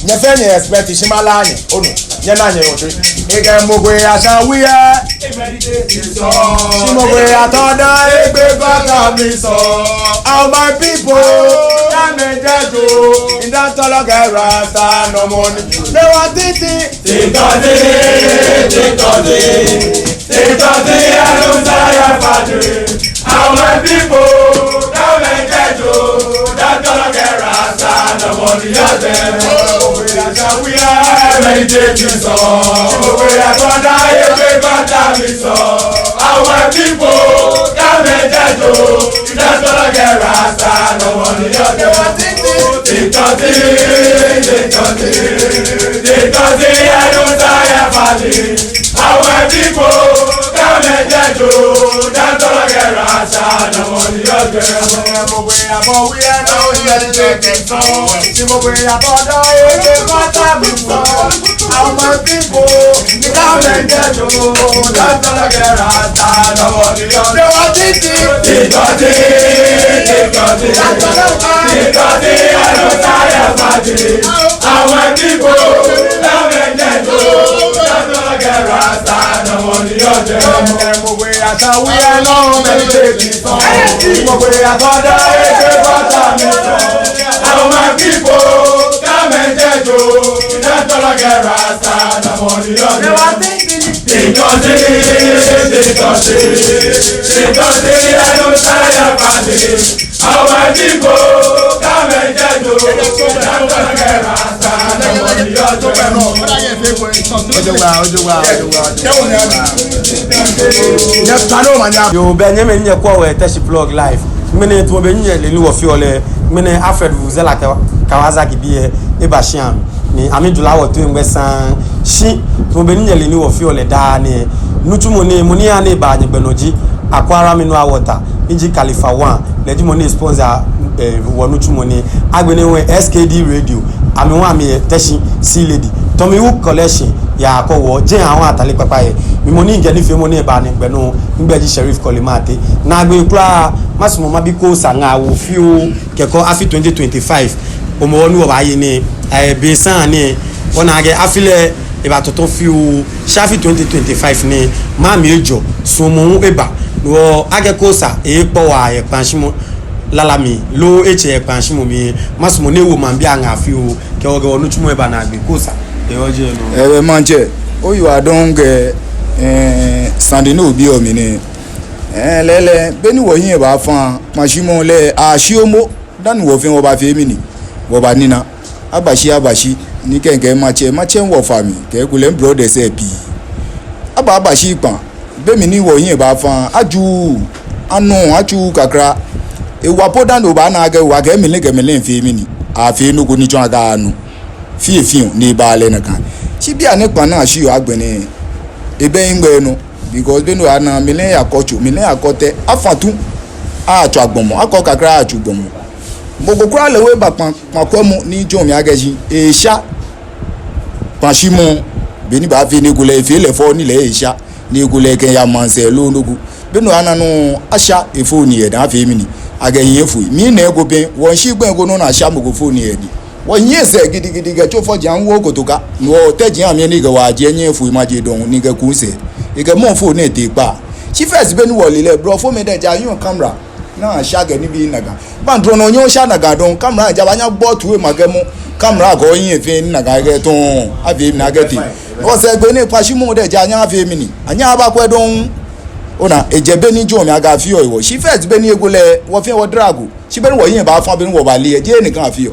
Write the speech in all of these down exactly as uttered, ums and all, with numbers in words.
Nyɛfɛɛ nyɛ expect shi mala nyɛ, onu, nyɛna nyɛ otsui. Ekɛɛ mɔ ko yatsa wuya. Shi mɔ ko yatɔ da egbe bata mi sɔ. All my people, come and get you. In that tall girl, Rasta, no money. They want it. Think of it, think of it. Think of it, I don't tire for it. All my people, come and get you. That tall girl, Rasta, no money, yes, eh. We are, we are meditating, so we are gonna, if we got time, so our people, come and get you. That's all I get, Rasta, no money, you get. They want things, things, things, things, things, things, things, I don't tire for this. Our people, come and get you. That's all I get, Rasta, no money, you get. Mɔ ko yabɔ wuya, no, we are taking some. Shi mɔ ko yatɔ da egbe bata mi sɔ. All my people, come and get you. That's all I get, Rasta, no money, you get. They want things, things, things, things, things, things, I don't tire for this. Our people, come and get you. That's all I get, Rasta, no money, you get. Mɔ ko yatsa wuya, no, many babies. Mɔ ko yatɔ da egbe bata mi sɔ. All my people, come and get you. That's all I get, Rasta, no money, you get. They want things, things, things, things, things, I don't tire for this. All my people, come and get you. That's all I get, Rasta, no money, you get. Ojogbaŋŋ, ojogbaŋŋ, ojogbaŋŋ, ojogbaŋŋ. Yoo, bɛ nyɛmɛi ni nyɛkwɛɔ wɔ yɛ Teshie Plug Live. Ŋmɛnɛ tamɔ bɔ ni nyɛle ni wɔfeɔ lɛ, ŋmɛnɛ Alfred Vuvuzela Ka-, Kawasaki bi lɛ eba shia mli ni amɛjɔɔ lɛ wɔtoi ŋmɛ saŋŋ. Shi tamɔ bɔ ni nyɛle ni wɔfeɔ lɛ daa nɛɛ, nitsumɔ nɛɛ, mɔ ni ha ni eba nyɛgbɛ nɔ ji Aquara Mineral Water, ni ji Khalifa One, lɛ ji mɔ ni sponsor, eh, wɔ nitsumɔ nɛɛ. Agbɛnɛ hu S K D Radio, amɛ hu amɛyɛ Teshie See Lady. Tommy Hook Collection, yakɔ wɔ, jɛi awo atade kpakpa yɛ. Mi mɔ ni ŋkɛ nifeemɔ nɛɛ ba nyɛgbɛ nɔ, migbɛi ji Sheriff Kɔle Mate. Naagbee kwraa, masumɔ mabi Kosa ŋaawoo fioo kɛkɔ afi twenty twenty-five. Hɔmɔwɔ ni wɔbaaye nɛɛ, eh, be saŋŋ nɛɛ, wɔna akɛ afi lɛ ebatɔtɔ fioo. Shi afi twenty twenty-five nɛɛ, maŋ mli ejɔ, suɔmɔ hu eba. Ni wɔ akɛ Kosa, ekpɔ wɔ yɛ kpaŋshimɔ lala mli, loo etsɛ yɛ kpaŋshimɔ mli, masumɔ ni ewo maŋbii aŋaa fioo, kɛ wɔ, kɛ wɔ nitsumɔ eba naagbee. Kosa, eyɔɔ jɛi nɔ. Ɛɛ, maŋtsɛ, oyiwaladɔŋŋ kɛ, eh, sane ni obiɔ mi nɛɛ. Ɛɛ, lɛɛlɛŋ, beni wɔhiɛ baafa, kpaŋshimɔ lɛ, ashiɔ mɔ, dani wɔfɛɛ wɔbafee mɛni, wɔbanina. Abashi, abashi, ni kɛ ŋkɛɛ matsɛ, matsɛ wɔfa mli, kɛ ekolɛ brothers lɛ pii. Aba, abashi kpaŋ, be mli ni wɔhiɛ baafa, aju, anu, aju kakla. Ewa po dani obaana akɛ, wa kɛ mɛlɛ kɛ mɛlɛ fee mɛni, afee nɔ ko ni tsɔɔ akɛ anu. Fioo fioo ni eba lɛ nakai. Shi bianɛ kpaŋ ni ashiɔ agbɛnɛ, ebɛ hiŋmɛi nɔ. Because beni obaana, mɛlɛ yakɔ tso, mɛlɛ yakɔ tɛ, afa tu, atswa gbɔmɔ, akɔ kakla atswa gbɔmɔ. Mɔ ko kwraa lɛ hu eba kpaŋ, kpaŋ kwɛmɔ ni jɔɔ mi akɛ shi, esha. Kpaŋshimɔ, beni baafee nɔ ko lɛ, efee lɛ fɛo ni lɛ esha, nɔ ko lɛ kɛya maŋsɛɛ loo nɔ ko. Beni obaana nɔ, asha efoni yɛ dɛŋ afee mɛni, akɛ hiɛ foi. Minɛ ko pɛ, wɔŋshi gbɛ ko nɔ ni asha mɔ ko foni yɛ dɛŋ. Wɔnyiɛ sɛɛ gidigidi kɛ tso fɔji aŋ wo kotoka. Ni wɔtee jɛi amli ni kɛ wɔ jɛ nyɛ foi maje dɔŋŋ ni kɛ kunsɛ. Ekɛ mɔ foni tee kpa. Shi first beni wɔle lɛ, blɔfomɛi diɛŋtsɛ ayɔɔ camera. Ni asha kɛ nibii nakai. Bantro nɔ nyɔ sha nakai dɔŋŋ. Camera ja baanyɛ abɔ toi ma kɛ mɔ. Camera kɔ hiɛ fɛɛ ni nakai kɛ tɔŋŋ. Afee mɛni akɛ tee. Wɔsɛɛ gbɛ ni kpaŋshimɔ diɛŋtsɛ anyɛ afee mɛni. Anyɛ abakwɛ dɔŋŋ. Ona, ejɛ beni jɔɔ mi akɛ afeɔ ewo. Shi first beni eko lɛ, wɔfɛɛ wɔdrago. Shi beni wɔhiɛ baafa beni wɔbale lɛ, jeee nakai afeɔ.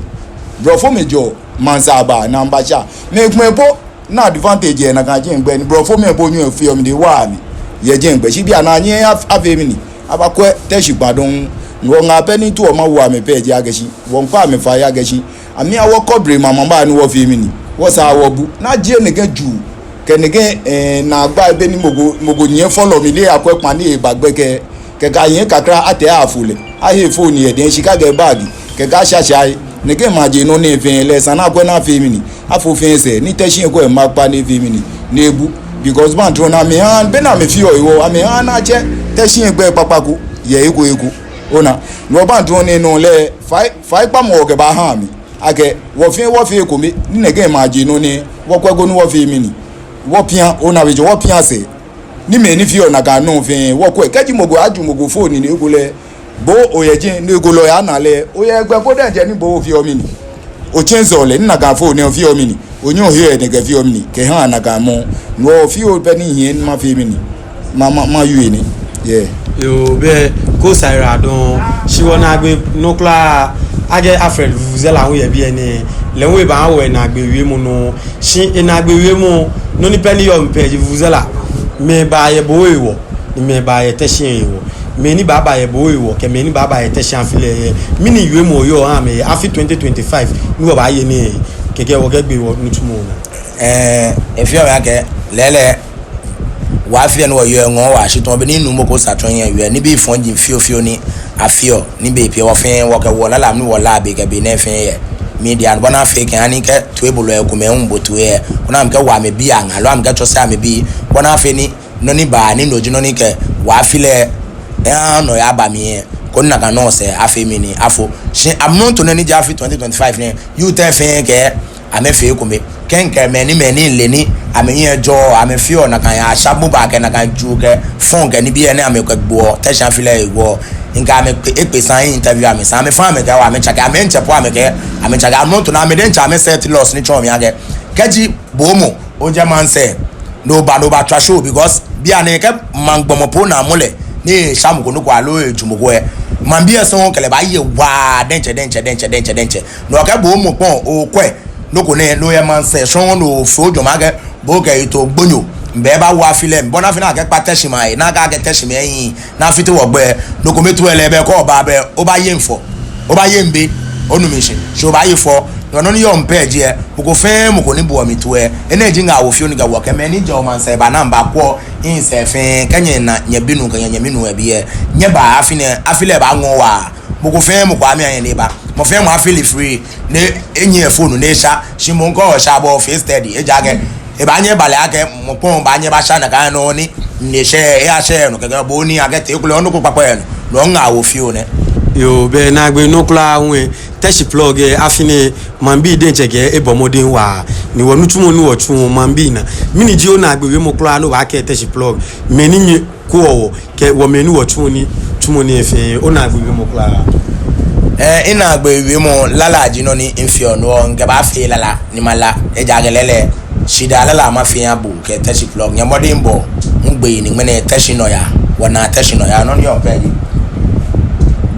Blɔfomɛi jɔɔ, maŋsɛɛ aba, ni amɛbasha. Mɛi komɛi po, na advantage yɛ nakai jɛŋgbɛ ni blɔfomɛi po nyɛɔ efeɔ mi de wa mi. Yɛ jɛŋgbɛ, shi bianɛ anyɛ af-, afee mɛni, abakwɛ Teshie kpaŋ dɔŋŋ. Ni wɔŋaa pɛ ni too mawo amɛ pɛ ji akɛ shi, wɔŋkpa amɛ fai akɛ shi. Amɛha wɔkɔ blema mama ni wɔfee mɛni, wɔsaa wɔbu. Ni ajie nɛkɛ juu, kɛ nɛkɛ, eh, naagba beni mɔ ko, mɔ ko nyiɛ fɔlɔ mli ni eyakwɛ kpaŋ ni eba gbɛkɛ. Kɛkɛ ahiɛ kakla atee afo lɛ, ahe foni yɛ dɛŋ shika kɛ bag, kɛkɛ ashashai, nɛkɛ maje nɔ nɛɛ fɛɛ lɛ esa ni akwɛ ni afee mɛni, afo fɛɛ sɛɛ, ni Teshie ko ema kpa ni efee mɛni, ni ebu. Because bantro ni amɛha, beni amɛfeɔ ewo, amɛha ni atsɛ Teshie gbɛi kpakpa ko yɛ he ko he ko. Ona, ni wɔ bantro nɛɛ nɔ lɛ, fai, faikpamɔ wɔkɛbaaha amɛ. Akɛ wɔfɛɛ wɔfee ekome, ni nɛkɛ maji nɔ nɛɛ, wɔkwɛ ko ni wɔfee mɛni. Wɔpia, ona be jɔ, wɔpia sɛɛ. Ni mɛi ni feɔ nakai nɔ fɛɛ, wɔkwɛ. Kɛji mɔ ko aju mɔ ko phone ni ekolɛ, bo oyɛ jɛi ni ekolɛ oyaana lɛ, oyɛ gbɛ ko diɛŋtsɛ ni bo ofeɔ mɛni. Otsɛ sɔlɛ, ni nakai phone nɛɛ ofeɔ mɛni. Onyɛ ohe yɛ nɛkɛ feɔ mɛni. Kɛha nakai mɔ. Nɔ fioo pɛ ni hiɛ ni mafee mɛni. Ma, ma, ma yue ni. Yeah. Yoo, bɛ, ko saira dɔŋŋ. Shi wɔnaagbee nɔ kwraa, akɛ Alfred Vuvuzela hu yɛ biɛ nɛɛ. Lɛ hu ebaaha wɔ enaagbee wiemɔ nɔ. Shi enaagbee wiemɔ, nɔ ni pɛ ni yɔɔ mli pɛ ji Vuvuzela. Mɛɛ ba yɛ bo hewɔ, ni mɛɛ ba yɛ Teshie hewɔ. Mɛi ni baaba yɛ bo hewɔ, kɛ mɛi ni baaba yɛ Teshie afi lɛ hewɔ. Mɛni wiemɔ oyɔɔ oha amɛ yɛ afi twenty twenty-five, ni wɔbaaye nɛɛ, kɛkɛ wɔkɛgbe wɔnitsumɔ naa. Ɛɛ, efeɔ mi akɛ, lɛɛlɛŋ, wɔ afi lɛ ni wɔyɔɔ lɛ ŋɔɔ wɔ ashi tɔŋŋ, beni nuumo ko sa tsɔ yɛ yɔɔ, nibii fɔji fiofio ni afeɔ, ni bei pii wɔfɛɛ, wɔkɛ wɔlala mli ni wɔlaa be kɛ be nɛɛ fɛɛ yɛ media nɔ, bɔ ni afee kɛha ni kɛ toibolɔi komɛi hu bo toi lɛ, koni amɛkɛwo amɛbii aŋaa, aloo amɛkɛtsɔse amɛbii, bɔ ni afee ni nɔ ni baa ni no ji nɔ ni kɛ wɔ afi lɛ, ɛɛ, nɔ yaba mli lɛ, koni nakai nɔ sɛɛ afee mɛni, afo. Shi amrɔ nɛɛ ni ji afi twenty twenty-five nɛɛ, youth lɛ fɛɛ kɛ amɛfee ekome. Kɛkɛ mɛi ni, mɛi ni le ni amɛhiɛ jɔ, amɛfeɔ nakai ashamu ba kɛ nakai juu kɛ phone kɛ nibii lɛ ni amɛkɛgboɔ Teshie afi lɛ hewɔ. Mikɛ amɛ kpe, ekpe sane interview amɛsaa, amɛfã amɛkɛɛ wɔ, amɛtsake, amɛ diɛŋtsɛ po amɛkɛɛ, amɛtsake, amrɔ nɛɛ amɛ diɛŋtsɛ amɛ set laws ni tsɔɔ mli akɛ, kɛji bo mɔ, ojɛ maŋsɛɛ, ni oba, ni obatswa show, because bianɛ kɛ maŋ gbɔmɔ po na mɔ lɛ, ni esha mɔ ko nɔ ko aloo eju mɔ ko lɛ, maŋbii lɛ sɔŋŋ kɛ lɛ baaye waa diɛŋtsɛ, diɛŋtsɛ, diɛŋtsɛ, diɛŋtsɛ, diɛŋtsɛ. Ni okɛ bo mɔ kpɔŋ okwɛ nɔ ko nɛɛ, ni oyɛ maŋsɛɛ sɔŋŋ ni ofee ojwɛŋmɔ akɛ bo kɛ etoo gbonyo, mibɛ baawo afi lɛ mli, bɔ ni afee ni akɛkpa Teshie maŋ he, ni akɛ akɛ Teshie mɛi ahi, ni afite wɔgbɛi, nɔ ko mɛi toi lɛ bɛ kɛ oba bɛ, obaaye fɔ, obaaye be, onu mi shishi, shi obaaye fɔ, nɔ ni yɔɔ mli pɛ ji lɛ, mɔ ko fɛɛ mɔ ko ni boɔ mi toi lɛ, enɛ ji ŋaawoo fioo ni kɛ wɔ kɛ mɛi ni jɛ maŋsɛɛ baa ni amɛbakwɛ, mihiɛ sɛɛ fɛɛ, kɛ nyɛna nyɛbinuu kɛ nyɛnyɛminuu lɛ bii lɛ, nyɛbaa afi nɛɛ, afi lɛ baaŋɔɔ waa, mɔ ko fɛɛ mɔ ko amɛya nyɛ ni eba, mɔ fɛɛ mɔ a feel free, ni enyiɛ phone ni esha, shi mɔ ko sha bo face steady, ejaakɛ ebaanyɛ eba lɛ akɛ mɔ kpɔŋ baanyɛ ebasha nakai nɔ ni, ni eshɛ, eyashɛ nɔ kɛkɛ bo ni akɛtee kulɛ nɔ ko kpakpa yɛ nɔ, no ŋaawoo fioo nɛ. Yoo, bɛ naagbee nɔ kwraa hu lɛ, Teshie Plug lɛ, afi nɛɛ, maŋbii diɛŋtsɛ kɛ ebɔ mɔdɛŋ waa, ni wɔnitsumɔ ni wɔtsuɔ maŋbii naa. Mɛni ji onaagbee wiemɔ kwraa ni obaakɛɛ Teshie Plug, mɛi ni nyɛkwɛɔ wɔ, kɛ wɔ mɛi ni wɔtsuɔ nitsumɔ nɛɛ fɛɛ, onaagbee wiemɔ kwraa. Ɛɛ, minaagbee wiemɔ lala ji nɔ ni mifeɔ, no mikɛbaafee lala ni mala, ejaakɛ lɛɛlɛŋ, shidaa lala mafee maha bo kɛ Teshie Plug, nyɛ mɔdɛŋbɔɔ, migbɛi ni ŋmɛnɛ Teshie nɔyaa, wɔna Teshie nɔyaa, nɔ ni yɔɔ mli pɛ ji,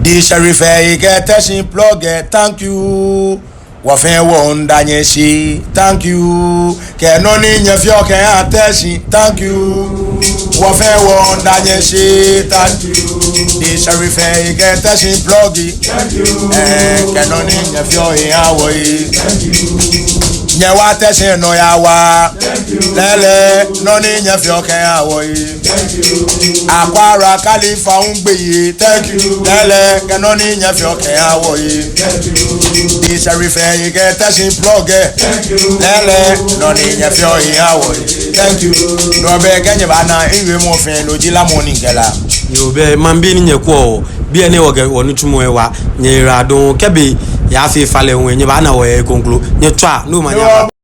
The Sheriff lɛ kɛ Teshie Plug lɛ, thank you. Wɔfɛɛ wɔmiida nyɛ shi, thank you. Kɛ nɔ ni nyɛfeɔ kɛha Teshie, thank you. Wɔfɛɛ wɔmiida nyɛ shi, thank you. The Sheriff lɛ kɛ Teshie Plug lɛ, thank you. Ɛɛ, kɛ nɔ ni nyɛfeɔ kɛha wɔ lɛ, thank you. Nyɛwa Teshie nɔyaa waa. Lɛɛlɛŋ, nɔ ni nyɛfeɔ kɛha wɔ lɛ, thank you. Aquara Khalifa hu gbɛi lɛ, thank you. Lɛɛlɛŋ, kɛ nɔ ni nyɛfeɔ kɛha wɔ lɛ, thank you. The Sheriff lɛ kɛ Teshie Plug lɛ, thank you. Lɛɛlɛŋ, nɔ ni nyɛfeɔ kɛha wɔ lɛ, thank you. No bɛ, kɛ nyɛbaana miwiemɔ fɛɛ, no ji lamɔ ni mikɛla. Yoo, bɛ maŋbii ni nyɛkwɛɔ wɔ, bianɛ wɔkɛ wɔnitsumɔ lɛ wa, nyɛyiwaladɔŋŋ, kɛ be yaafee falɛ hu lɛ, nyɛbaana wɔ yɛ kroko, nyɛtswaa, no ma nyɛba.